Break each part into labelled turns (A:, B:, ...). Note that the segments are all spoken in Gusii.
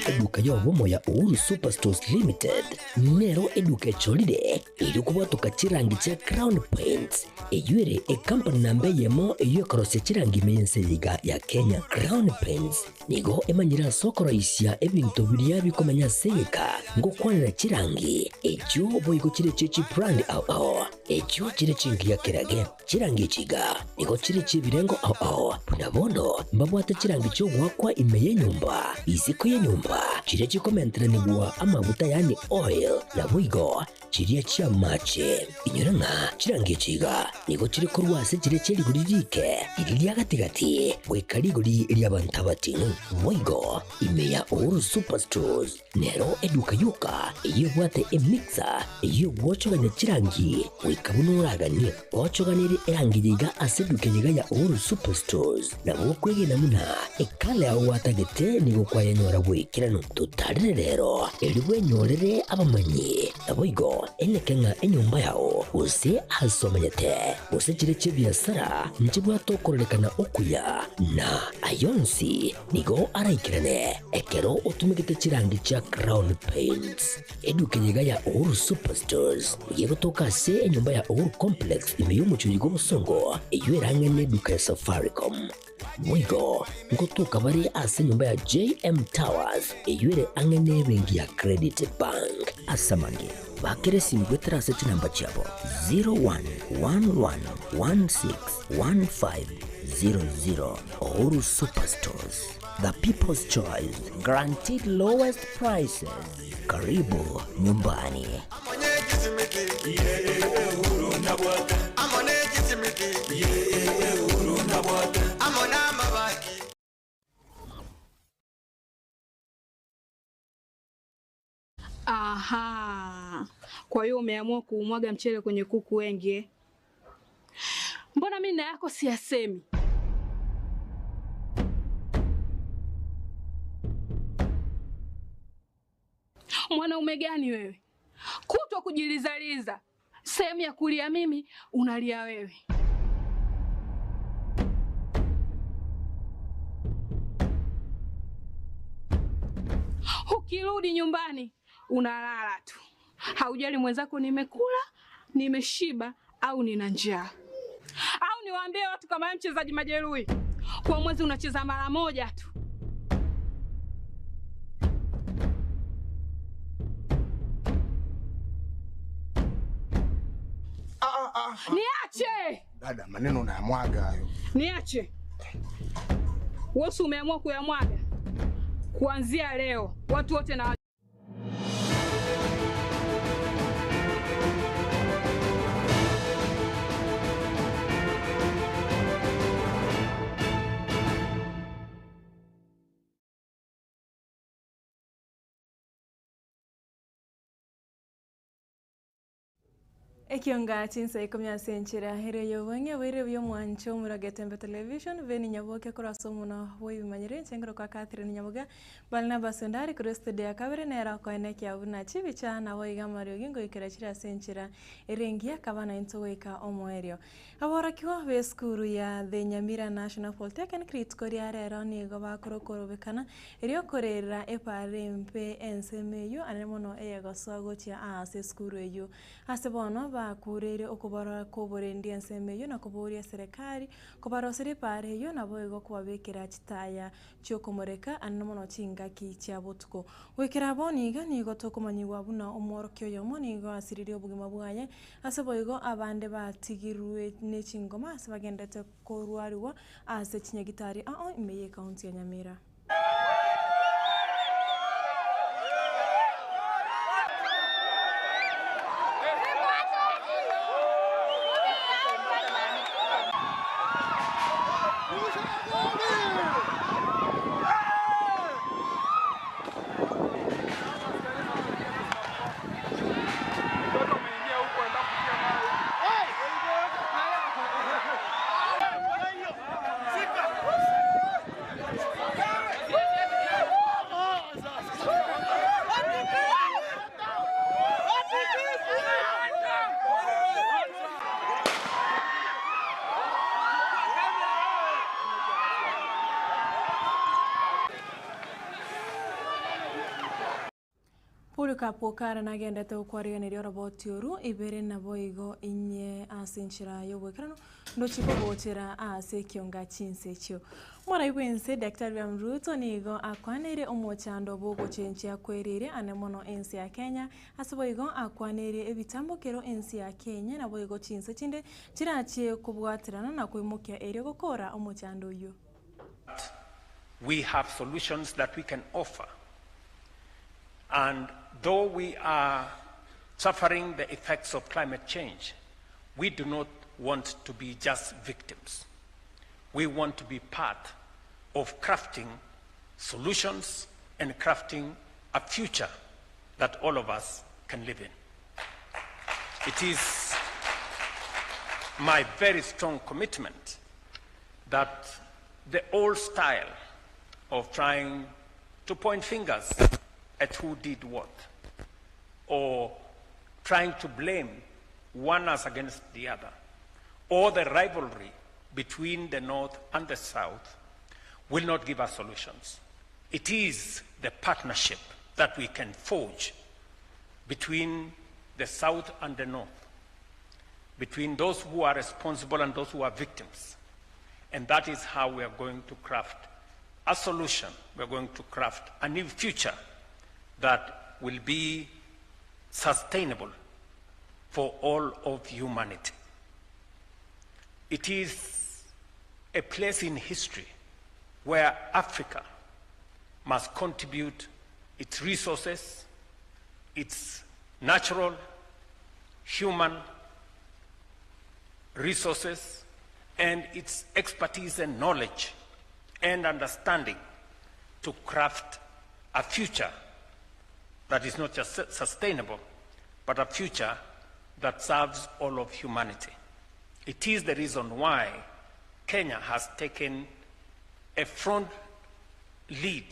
A: Eduka y'obomo ya Uhuru Superstores Limited nero eduka echorire erio kobwatoka chirangi chia Crown Paints, eyio ere ekampani namba eyemo eyio ekorosia chirangi ime y'ense eye iga ya Kenya. Crown Paints nigo emanyire ase okoroisia ebinto biria bikomenya ase egeka ngokwanera chirangi echio boigo chire chie chibrand ao ao echio chire chingiya kerage. Chirangi echi iga nigo chire chi'ebirengo ao ao, buna bono mbabwate chirangi chi'ogoakwa ime y'enyomba, isiko y'enyomba, chiria chikomenteranigwa amaguta yaani oil, naboigo chiria chi'amache. Inyora ng'a chirangi echi iga nigo chire korwa ase chiria chie rigori riike, riria ria gati-gati, goika rigori ri'abanto abating'u. Boigo ime ya Uhuru Superstores Nero eduka yoka eyio ebwate emixer eyio egwochogania chirangi goika buna oraganie. Gochoganerie erangi eye iga ase eduka eye iga ya Uhuru Superstores nabo okwegena buna ekala yao gwatagete nigo kwayenyora boikeranu. Totarere rero erio bwenyorere abamanyi naboigo eneke ng'a enyomba yao gose ase omenyete gose chire chi'ebiasara nchibwate okororekana okuya na ayonsi Nigo araikerane ekero otumegete chirangi chia Crown Paints. Eduka eye iga ya Uhuru Superstores nigo egotoka ase enyomba ya Uhuru Complex ime y'omochie oyo bw'obosongo eyio erang'e neduka ya Safaricom. Boigo ngotoka bare ase enyomba ya JM Towers eyio ere ang'e nebenki ya Credit Bank. Ase amange, bakera esimi goetera ase chinamba chiabo 0111161500. Uhuru Superstores, the people's choice, guaranteed lowest prices. Karibu nyumbani.
B: Aha. Kwa hiyo umeamua kuumwaga mchele kwenye kuku wengi eh? Mbona mimi na yako siyasemi? Mwanaume gani wewe? Kutwa kujilizaliza, sehemu ya kulia mimi unalia wewe. Ukirudi nyumbani unalala tu, haujali mwenzako nimekula, nimeshiba au nina njaa. Au niwaambie watu kama mchezaji majeruhi, kwa mwezi unacheza mara moja tu.
C: Ah, ah, ah.
B: Niache
C: dada, maneno unayamwaga hayo.
B: Niache wewe, umeamua kuyamwaga kuanzia leo, watu wote na
D: Ekionga chinsa ikomi ase enchera ere y'obong'e oboire buya omwancho omorwa Getembe Television, Venny Nyaboke korwa ase omonwa bw'ebimanyero inche nkorokwa Catherine Nyaboga, Barnabas Ondari korwa estudio ya kabere nere okoenekia buna chibicha naboigo amariogi ngoikera chire ase enchera ere engiya kaba naintwe goika omoerio. Aborokigwa b'esukuru ya The Nyamira National Polytechnic rituko ria rero nigo bakorokorobekana erio korera epaara empe ensemo eyio anene mono eyegosoa gochia aase esukuru eyio. Ase bono bakureire okobora kw'oborendi ensemo eyio na koboria eserekari kobaroseria epaara eyio naboigo kobabekera chitaya chi'okomoreka anene mono chingaki chia botuko. Goikera bono iga nigo tokomanyigwa buna omworokia oyomo nigo asiririe obogima bwaye Ase boigo abande batigirwe ne chingoma ase bagenderete korwarigwa ase chinyagitari ao ime y'ekaunti ya Nyamira. Polycarp Okara nagendete gokwarigeneria oroboti oru ibere naboigo inye ase enchera y'oboikeranu ndochi kogochera ase ekionga chinse echio. Omorai bw'ense Daktari William Ruto nigo akwaneire omochando bw'ogochenchia kwerire ane mono ense ya Kenya ase boigo akwaneire ebitambokero ense ya Kenya naboigo chinse chinde chirachie kobwaterana na koimokia erio gokora omochando oyio.
E: We have solutions that we can offer and though we are suffering the effects of climate change, we do not want to be just victims. We want to be part of crafting solutions and crafting a future that all of us can live in. It is my very strong commitment that the old style of trying to point fingers at who did what or trying to blame one as against the other or the rivalry between the North and the South will not give us solutions. It is the partnership that we can forge between the South and the North, between those who are responsible and those who are victims. And that is how we are going to craft a solution. We are going to craft a new future that will be sustainable for all of humanity. It is a place in history where Africa must contribute its resources, its natural, human resources, and its expertise and knowledge and understanding to craft a future that is not just sustainable, but a future that serves all of humanity. It is the reason why Kenya has taken a front lead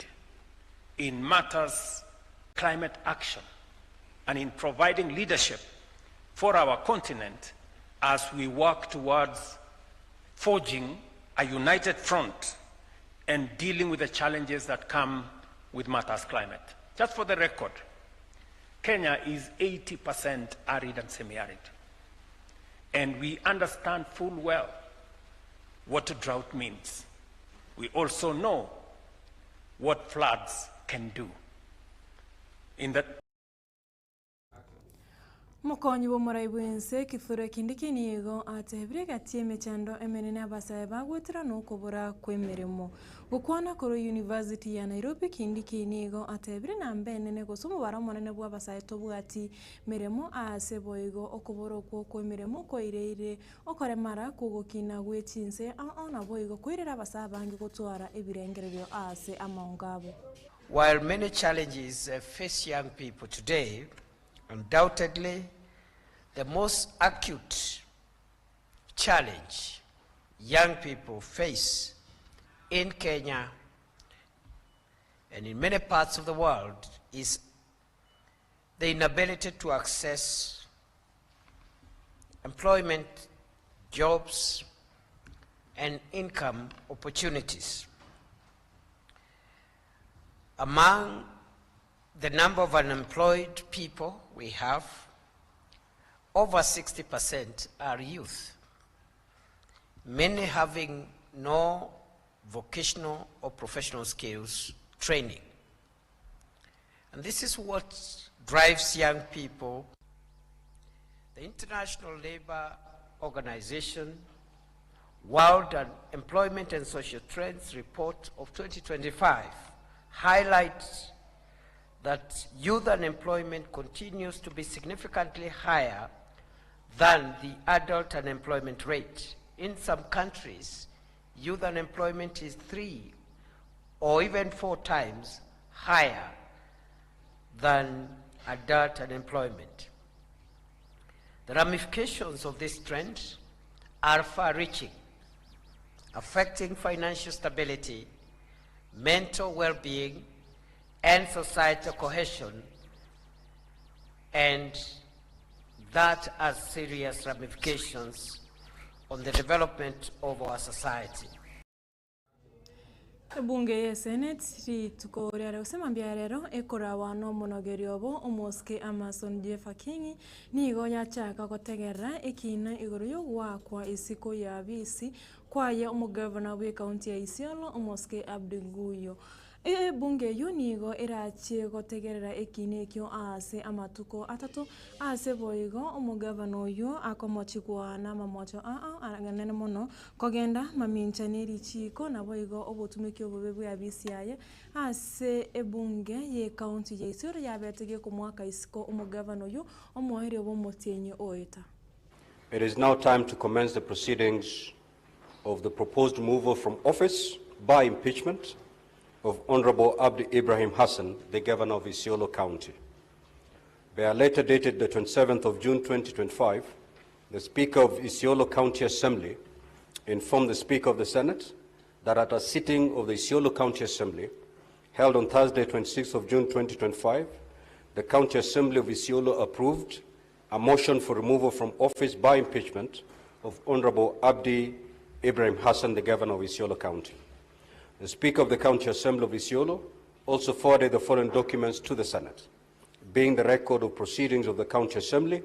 E: in matters climate action and in providing leadership for our continent as we work towards forging a united front and dealing with the challenges that come with matters climate. Just for the record, Kenya is 80% arid and semi-arid. And we understand full well what a drought means. We also know what floods can do. In the
D: Omokonyi bw'omorai bw'ense Kithure Kindiki nigo atebire gati y'emechando emenene abasae bagwetera nokobora kw'emeremo. Gokwana korwa University ya Nairobi, Kindiki nigo atebire namba enene gose omobaro omonene bw'abasae tobwati meremo aase boigo okobora okwo kw'emeremo koireire okoremara kw'ogokina gwe chinse ao ao naboigo koirera abasae abange gotwara ebirengererio aase amaongo abo.
F: While many challenges face young people today, undoubtedly the most acute challenge young people face in Kenya and in many parts of the world is the inability to access employment, jobs, and income opportunities. Among the number of unemployed people we have, over 60% are youth, many having no vocational or professional skills training. And this is what drives young people. The International Labour Organization World Employment and Social Trends Report of 2025 highlights that youth unemployment continues to be significantly higher than the adult unemployment rate. In some countries, youth unemployment is 3 or even 4 times higher than adult unemployment. The ramifications of this trend are far-reaching, affecting financial stability, mental well-being, and societal cohesion, and that has serious ramifications on the development of our society.
D: Ebunge y'Eseneti rituko riare gose mambia rero ekoragwa nomonogeri obo omosike Amason Jeffer King nigo yachaka gotegerera ekiina igoro y'ogoakwa isiko ya bisi kwaye omogavana bw'ekaunti ya Isiolo omosike Abdi Guyo. Ebunge eyio nigo erachie gotegerera ekiina ekio aase amatuko atato, ase boigo omogavana oyio akomochigwa namamocho ao aganene mono kogenda mamincha ne richiiko naboigo obotumeki obobe bw'eabisi yaye ase ebunge y'ecounty ya Isiolo yabete gekomoaka isiko omogavana oyio omoerio bw'omotienyi oeta.
G: It is now time to commence the proceedings of the proposed removal from office by impeachment of Honorable Abdi Ibrahim Hassan, the Governor of Isiolo County. By a letter dated the 27th of June 2025, the Speaker of Isiolo County Assembly informed the Speaker of the Senate that at a sitting of the Isiolo County Assembly held on Thursday, 26th of June 2025, the County Assembly of Isiolo approved a motion for removal from office by impeachment of Honorable Abdi Ibrahim Hassan, the Governor of Isiolo County. The Speaker of the County Assembly of Isiolo also forwarded the following documents to the Senate, being the record of proceedings of the County Assembly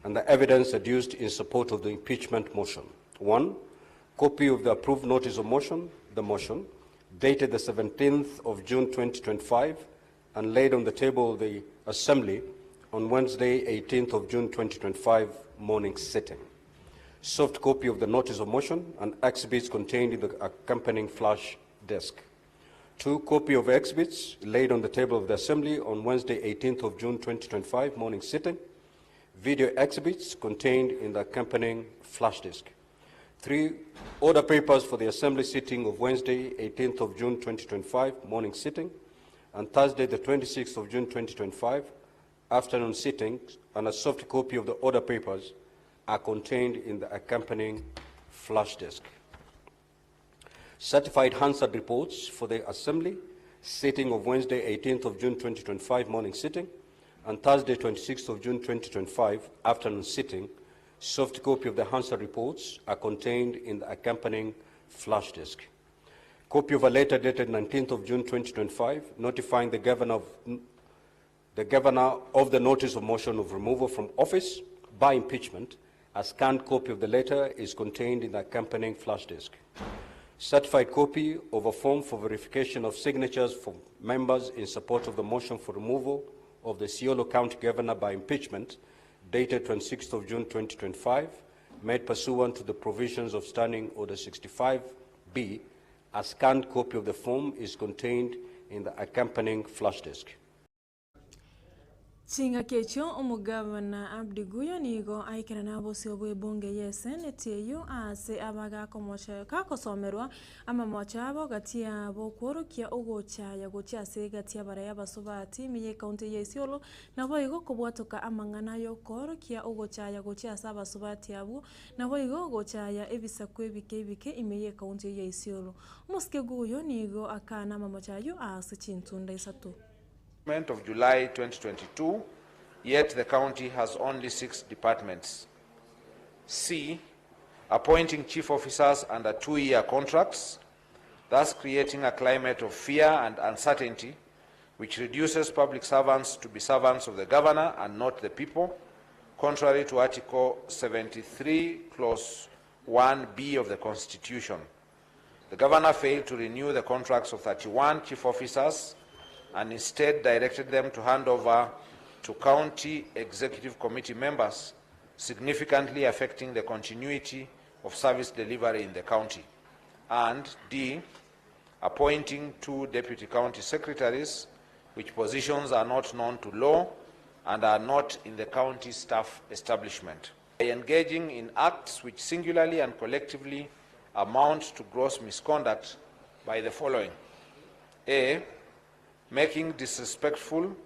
G: and the evidence adduced in support of the impeachment motion. 1, copy of the approved notice of motion, the motion, dated the 17th of June 2025 and laid on the table of the Assembly on Wednesday, 18th of June 2025, morning sitting. Soft copy of the notice of motion and exhibits contained in the accompanying flash disk. 2, copy of exhibits laid on the table of the Assembly on Wednesday, 18th of June 2025, morning sitting. Video exhibits contained in the accompanying flash disk. 3, order papers for the Assembly sitting of Wednesday, 18th of June 2025, morning sitting, and Thursday, the 26th of June 2025, afternoon sitting, and a soft copy of the order papers are contained in the accompanying flash disk. Certified Hansard reports for the Assembly sitting of Wednesday, 18th of June 2025, morning sitting, and Thursday, 26th of June 2025, afternoon sitting. Soft copy of the Hansard reports are contained in the accompanying flash disk. Copy of a letter dated 19th of June 2025, notifying the governor of the notice of motion of removal from office by impeachment. A scanned copy of the letter is contained in the accompanying flash disk. Certified copy of a form for verification of signatures for members in support of the motion for removal of the Isiolo County Governor by impeachment, dated 26th of June 2025, made pursuant to the provisions of Standing Order 65B. A scanned copy of the form is contained in the accompanying flash disk.
D: Chingaki echio omogavana Abdi Guyo nigo aikerana bosio bw'ebunge y'eseneti eyio ase abagakomocha gakosomerwa amamocho abo gati yabo okworokia ogochaya gochia ase egati y'abarai abasubati ime y'ecounty ya Isiolo naboigo kobwatoka amang'ana y'okoorokia ogochaya gochia ase abasubati abwo naboigo gochaya ebisaku ebike ebike ime y'ecounty ya Isiolo. Omosike Guyo nigo akana amamocho ayio ase chintunda isato.
H: Of July 2022, yet the county has only 6 departments. C, appointing chief officers under 2-year contracts, thus creating a climate of fear and uncertainty, which reduces public servants to be servants of the governor and not the people, contrary to Article 73, Clause 1B of the Constitution. The governor failed to renew the contracts of 31 chief officers and instead directed them to hand over to county executive committee members, significantly affecting the continuity of service delivery in the county. And D, appointing 2 deputy county secretaries, which positions are not known to law and are not in the county staff establishment. By engaging in acts which singularly and collectively amount to gross misconduct by the following. A, making disrespectful,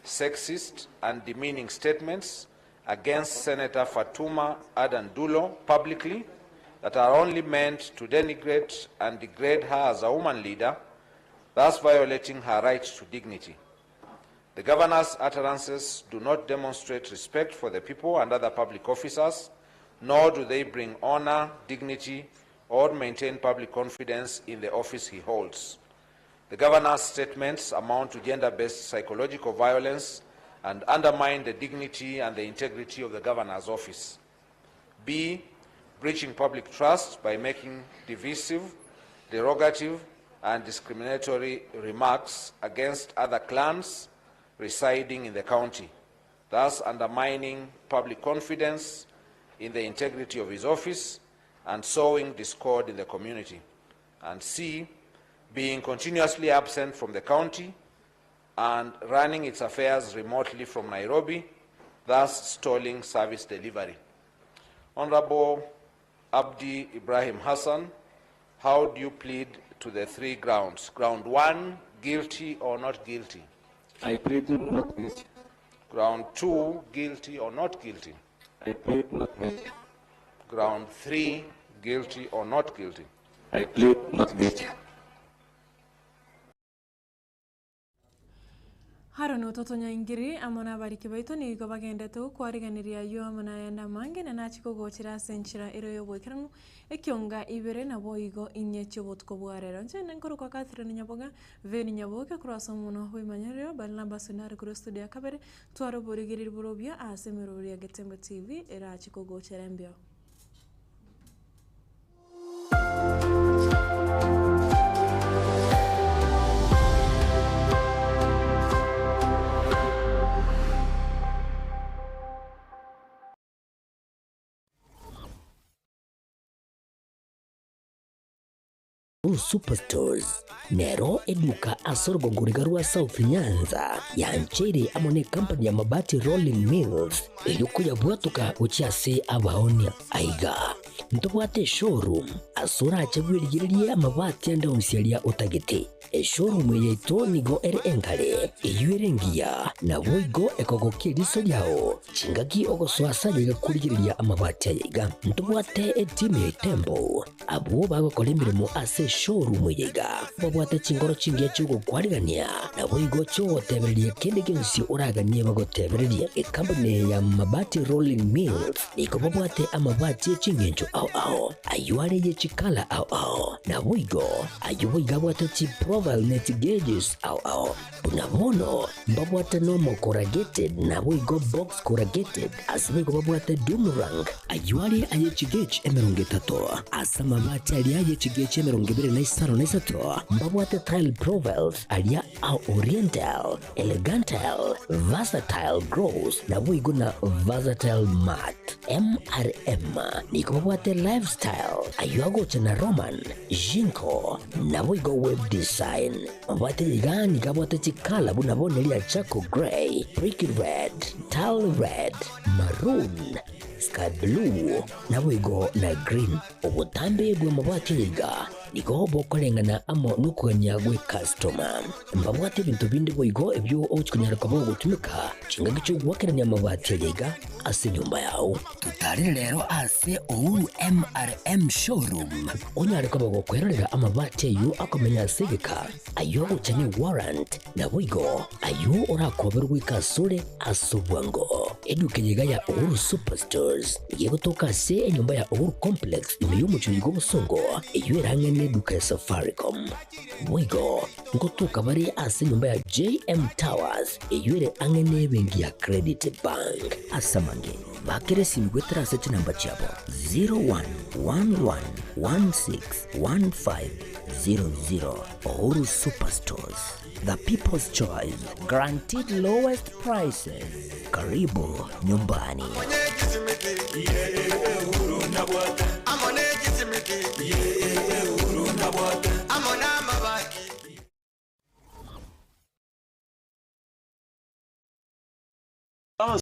H: sexist, and demeaning statements against Senator Fatuma Adan Dulo publicly that are only meant to denigrate and degrade her as a woman leader, thus violating her right to dignity. The governor's utterances do not demonstrate respect for the people and other public officers, nor do they bring honor, dignity, or maintain public confidence in the office he holds. The governor's statements amount to gender-based psychological violence and undermine the dignity and the integrity of the governor's office. B. Breaching public trust by making divisive, derogative, and discriminatory remarks against other clans residing in the county, thus undermining public confidence in the integrity of his office and sowing discord in the community. And C. Being continuously absent from the county and running its affairs remotely from Nairobi, thus stalling service delivery. Honorable Abdi Ibrahim Hassan, how do you plead to the three grounds? Ground one, guilty or not guilty?
I: I plead not guilty.
H: Ground two, guilty or not guilty?
I: I plead not guilty.
H: Ground three, guilty or not guilty?
I: I plead not guilty.
D: Haroni ototonyaingiri amo nabariki baito nigo bagendete gokwarigeneria ayio amo nayande amange, na nachie kogochera ase enchera ere y'oboikeranu, ekionga ibere naboigo inye chi'obotuko bwa rero. Inche nkorokwa Catherine Nyaboga, Veni Nyaboke korwa ase omonwa bw'emanyererio, Barnabas nare korwa estudio ya kabere, tware oborigereri borobio ase emeroberi ya Getembe TV erachie kogochera embeo.
A: Uhuru Superstores nero eduka ase orogongo riga rwa South Nyanza yancheire amo ne company ya Mabati Rolling Mills erio koyabwatoka gochia ase abaonia. Aiga ntobwate eshowroom ase orache bwerigererie amabati ande onsi aria otagete. Eshowroom eye yaito nigo ere enkare, eyio ere engiya, naboigo ekogokia eriso riao chingaki ogosoa ase aye iga korigereria amabati aya iga. Ntobwate etimu ya Itembo Abwo bagokora emeremo ase eshowroom eye iga babwate chingoro chingiya chi'ogokwarigania, naboigo chi'ogotebereria kende gionsi oraganie bagotebererie. Ekampuni eye ya Mabati Rolling Mills nigo babwate amabati e ching'encho ao ao, ayio are ye chikala ao ao, naboigo ayio boigo abwate chiprofile ne chigeges ao ao. Buna bono mbabwate nomo corrugated naboigo box corrugated, ase boigo babwate doom rank, ayio are aye chigauge 30, ase amabati aria aye chigauge 25, mbabwate tile profiles aria a oriental, elegantal, versatile gross, naboigo na versatile matte. MRM nigo babwate lifestyle, ayio agocha na Roman, Jinko, naboigo web design. Mabwate iga nigo abwate chikala buna bono eria charcoal grey, brick red, tile red, maroon, sky blue, naboigo na green. Obotambe bw'amabati aya iga nigo bokoreng'ana amo nokogania gw'ecustoma. Mbabwate ebinto binde boigo ebio ogochia konyara koba ogotumeka chingaki chi'ogoakerania amabati aya iga ase enyomba yao. Totarere rero ase Uhuru MRM Showroom onyare koba gokwerorera amabati ayio akomenya ase egeka, ayio agocha ne warrant, naboigo ayio orakoberwe goika asore ase obwango. Eduka eye iga ya Uhuru Superstores nigo egotoka ase enyomba ya Uhuru Complex ime y'omochie oyo bw'obosongo eyio ere ang'e neduka ya Safaricom. Boigo ngotoka bare ase enyomba ya JM Towers eyio ere ang'e nebenki ya Credit Bank. Ase amange, bakera esimi goetera ase chinamba chiabo 0111161500. Uhuru Superstores, the people's choice, guaranteed lowest prices. Karibu nyumbani.